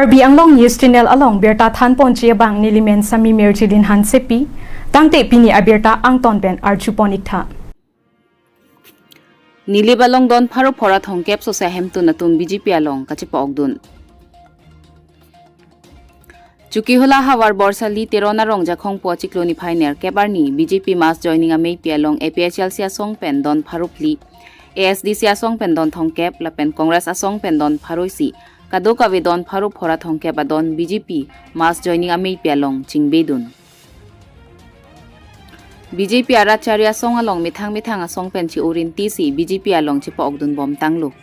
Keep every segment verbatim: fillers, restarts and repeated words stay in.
Karbi Anglong News Channel along birta thanponji abang nelimen Sami Mirjilin Hansepi, tangte pini abirta angton pen arjupon iktha. Nilip along don pharo phora thomkep sose ahemtun atum B J P along kachepa-okdun. Chokihola havar Borsali Teron arong Jakhong po chiklo niphai nerkep arni B J P mass joining ameipi along A P H L C asong pen don pharo phli, A S D C asong pen don thomkep lapen Congress asong pen don pharo isi, kadokave don pharo phora thomkep adon B J P mass joining ameipi along chingbedun. B J P arat chari asong along methang methang asong pen chi-o rinti si B J P along chepa-okdun bomtanglo.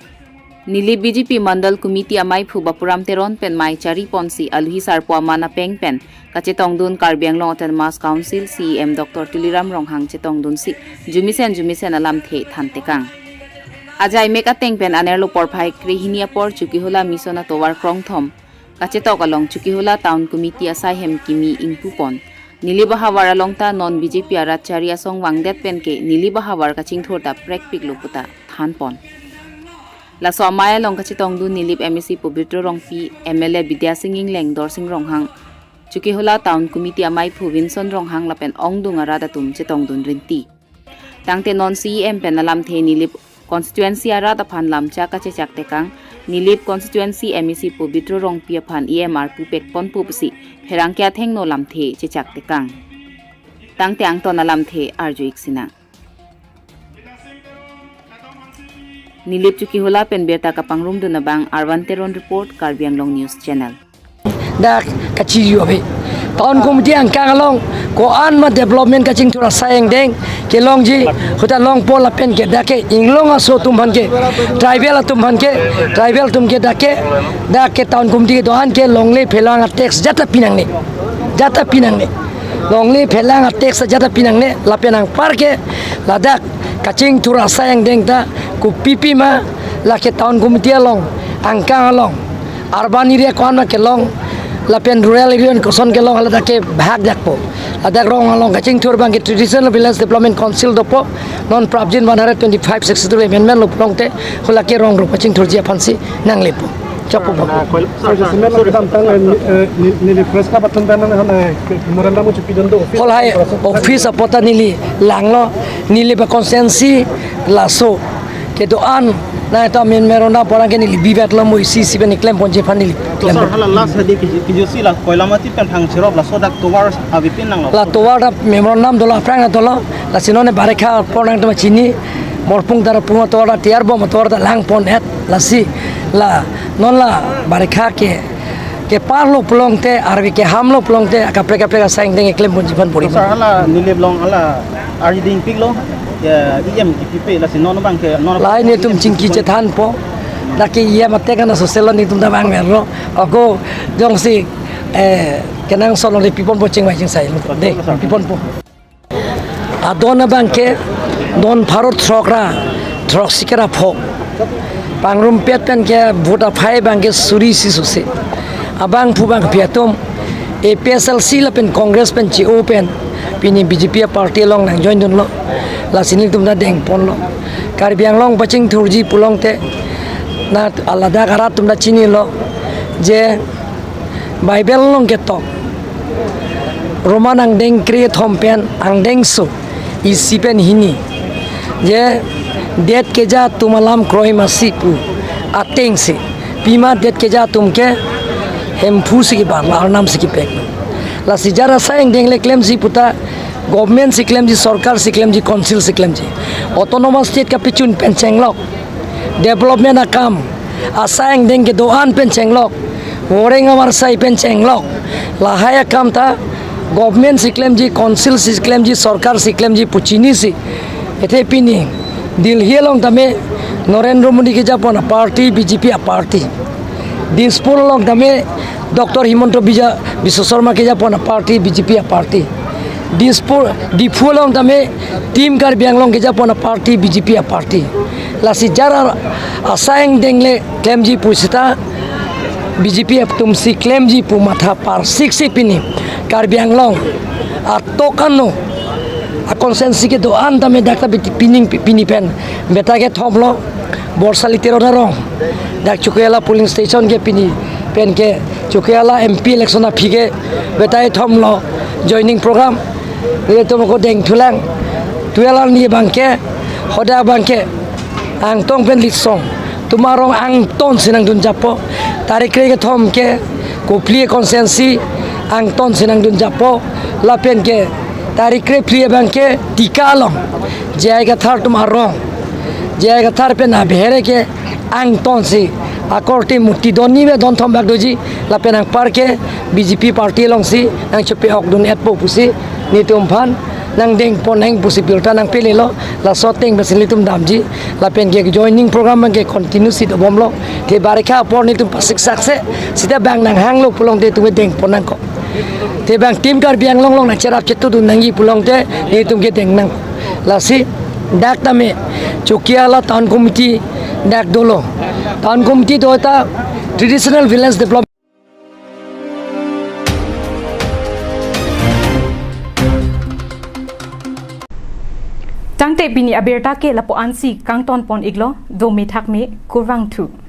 Nilip B J P Mandal Committee amaiphu Bapuram Teron pen mei chariponsi aluhi sarpo aman apeng pen kachetongdun Karbi Anglong Autonomous Council C E M Doctor Tuliram Ronghang chetongdunsi jumisen jumisen alamthe thantekang. Ajai mek ateng pen anerlo porphai krehini apor Chokihola Mission atovar krongthom kachetok along Chokihola Town Committee asai hem kimi ingpupon. Nilip ahavar along ta non B J P arat chari asong vangdet penke Nilip ahavar kachingthur ta prekpiklo puta thanpon. Laso amei along kachetongdun Nilip M A C Pobitro Rongpi, M L A Bidya Sing Engleng, Dorsing Ronghang, Chokihola Town Committee amaiphu Vinson Ronghang lapen ongdung arat atum chetongdun rinti. Tangte non C E M pen alamthe Nilip constituency arat aphan lamchak kachechaktekang, Nilip constituency M A C Pobitro Rongpi aphan E M arpu pekponpo pusi pherangke athengno lamthe chechaktekang. Tangte angton alamthe arju-ik sinang. Nilip Chokihola pen birta kapangrumdun abang Arvan Teron report, Karbi Anglong News Channel. Dak kachiyu abe. Town committee angkang along ko-an ma development kachingthur asai angdeng kelongji, huta longpo lapen ke dak ke inglong aso atum aphan ke, tribal atum aphan ke, tribal atum ke dak ke, dak ke town committee kedo-an ke longle phelang a-tax jata pinangne. Jata pinangne. Longle phelang a-tax jata pinangne lapen anpar ke ladak kachingthur asai angdeng ta kopipi ma lake town committee along, angkang along, urban area ko-an ma kelong lapen rural area koson kelong, haladak ke bhag dakpo. Ladak rong along kachingthur abang ke Traditional Village Development Council dopo, non prapjin one hundred twenty-five sixty-two amendment lo pulongte, hulake rong rup kachingthurji aphansi nanglepo. Chokpo. Ah, koil-, sir, sir, sir, sir, sir, sir, sir, eh, ni-, neli press club atum pen nang, eh, memorandum uchi pidun do office. Kolhai office apot ta neli langlo, neli ba constituency laso kedo-an na ta memorandum porang ke neli bibat lo mo isi isi pen klem ponji aphan neli. To klem sir, pon. Hala last hadi kiji, kiji si la Koilamati pen thang chirop laso dak tovar avipin nanglo. La tovar ta memorandum dolo, aphrang dolo, lasi non ne barikha porang to chini, morpung tar pung tovar ta tiar bom tovar ta langpon et, lasi la non la barikha ke, keparlo pulongte, arvi kehamlo pulongte, kaprek kaprek asai angdeng klem ponji aphan pori. Sir, hala Nilip along hala arjuding piklo, ya, E M kipipe, lasi non abang ke, non. Lahai netum chingki chethanpo, dak ke E M atek ana soselo netum ta bang merlo, ako jongsi, eh, kenangsot along le piponpo chingvai chingsai lo, de, piponpo. Adon abang ke don pharo throk ra throk sikera pho. Pangrumpet pen ke vote aphai abang ke suri isi sose. Abangphu abangpi atum A P H L C lapen Congress pen chi-o pen pini B J P party along nangjoindunlo. Lasi netum ta dengponlo. Karbi Anglong pachingthurji pulongte na ladak arat atum ta chinilo je Bible along ketok Roman angdeng krethom pen angdengso isi pen hini, je det keja atum alam kroi masi pu atengsi pima det keja atum ke Hemphu si kebar, la Arnam si kepek. Lasi jara asai angdeng le klemji puta government si klemji, sorkar si klemji, council si klemji. Autonomous state kapachun pen chenglok, development akam, asai angdeng kedo-an pen chenglok, voreng avarsai pen chenglok, lahai akam ta government si klemji, council si klemji, sorkar si klemji pu chinisi. Athe pini Delhi along tame Narendra Modi kejapon aparty, B J P aparty. Dispur along tame Doctor Himanta Bija-, Biswa Sarma kejapon aparty, B J P aparty. Dispur, Diphu along tame Team Karbi Anglong kejapon aparty, B J P aparty. Lasi jara asai angdeng le klemji pu seta B J P atum si klemji pu matha parsik si pini Karbi Anglong atok ano a-constituency kedo-an tame dak ta pini, pini pen birta kethom lo, Borsali Teron arong. Dak Chokihola polling station ke pini pen ke Chokihola M P election aphi ke batai thom lo joining program. Nelitum ako deng thulang. Tuela ni abangke, hoda abangke, Angtong pen Litsong atum arong angton si nangdun jappo. Tarik kre kethom ke Kopili constituency angton si nangdun jappo. Lapen ke tarik krephli abangke Tika along J I Kathar atum arong, J I Kathar pen abehere ke angton si akorte muti don ni ve don thom bak doji. Lapen anpar ke B J P party alongsi nangchepe-ok dun-etpo pusi nelitum aphan nangdengpon nang pusi birta nangpelelo. Laso ateng pensi nelitum damji. Lapen ke joining program abangke continue si dobomlo. Te barikha apor nelitum pasik sakse sita bang nanghanglo pulote nelitum dengpon nangkok. Te bang Team Karbi Anglong along nangcherap chetudun nangji pulote nelitum kedeng nang. Lasi dak tame Chokihola Town Committee dak dolo. Town Committee do ta Traditional Village Development Tangte pini abirta ke lapu-an si kangtonpon-iklo, dome thakme, kurvangthu.